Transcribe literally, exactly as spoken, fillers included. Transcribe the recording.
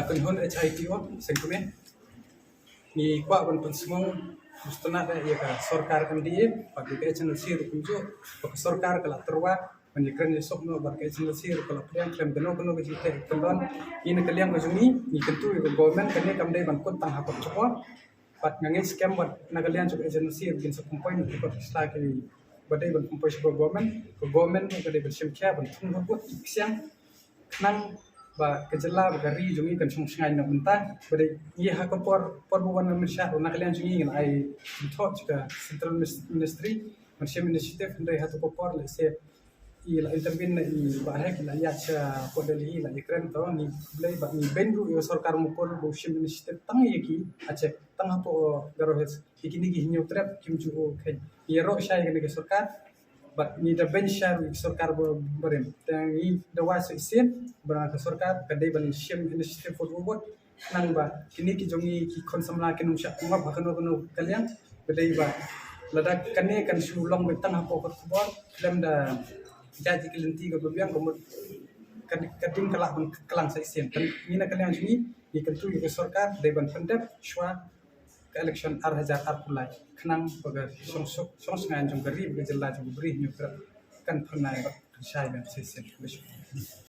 Pynhun H I T O Sengkmie. Ngi kwah ban pynsngewbha ïa ka sorkar M D A bad ka H N L C ruh kumjuh, ba ka sorkar ka la tyrwa ban ïakren ïasuk noh bad ka H N L C ruh ka la pdiang khlem kano kano ka jingteh kyndon. Ngi na ka liang ka jong ngi ngi kyntu ïa ka government, kane kam dei ban kut tang ha pop jong ka. Bad nga ngeit skhem bad na ka liang jong ka H N L C ruh kin sa pynpoi na ka kot sla ki ba dei ban pynpoi sha ka government, ka government ruh ka dei ban shim khia ban thung ha kot ki ksiang khnang ba ka jylla ba ka ri jong ngi kan shong shngaiñ na mynta. Ba dei ngi ha ka por por ba wan na mynta ruh na ka liang jong ngi ngan ai jingthoh sha ka Central Minis- Ministry ban shim initiative, hynrei ha tu ka por lehse i la intervene na i ba hek i la ïa cha ko Delhi la i kren to ni blei ba ni ben ruh ïa sorkar Mukul ba shim initiative tang ïa ki a check tang hapoh Garo Hills. Ki kini ki hynñiew trep kim ju o khen ïa ro shai kane ka sorkar. Bad ngi da ben shai ruh ïa ka sorkar ba barim. Te ngi da wa sa isin ba ka sorkar ka dei ban shim initiative for forward. Nang ba kini ki jong ngi ki khon samla kin ym shah ngop ha kano kano ka liang. Ba dei ba lada kane kan shu long ba tang hapoh kot khubor khlem da jait ki lynti ka ba biang ka mut ka ding ka lah ban klang sa isin. Te ngi na ka liang jong ngi ngi kyntu ïa ka sorkar dei ban pyndep shuwa ka election ar hajar arphew lai khnang ba ka shong suk shong shngaiñ jong ka ri ba ka jylla jong ka bri hynñiew trep kan phyrnai bad kan shai ban sa isin.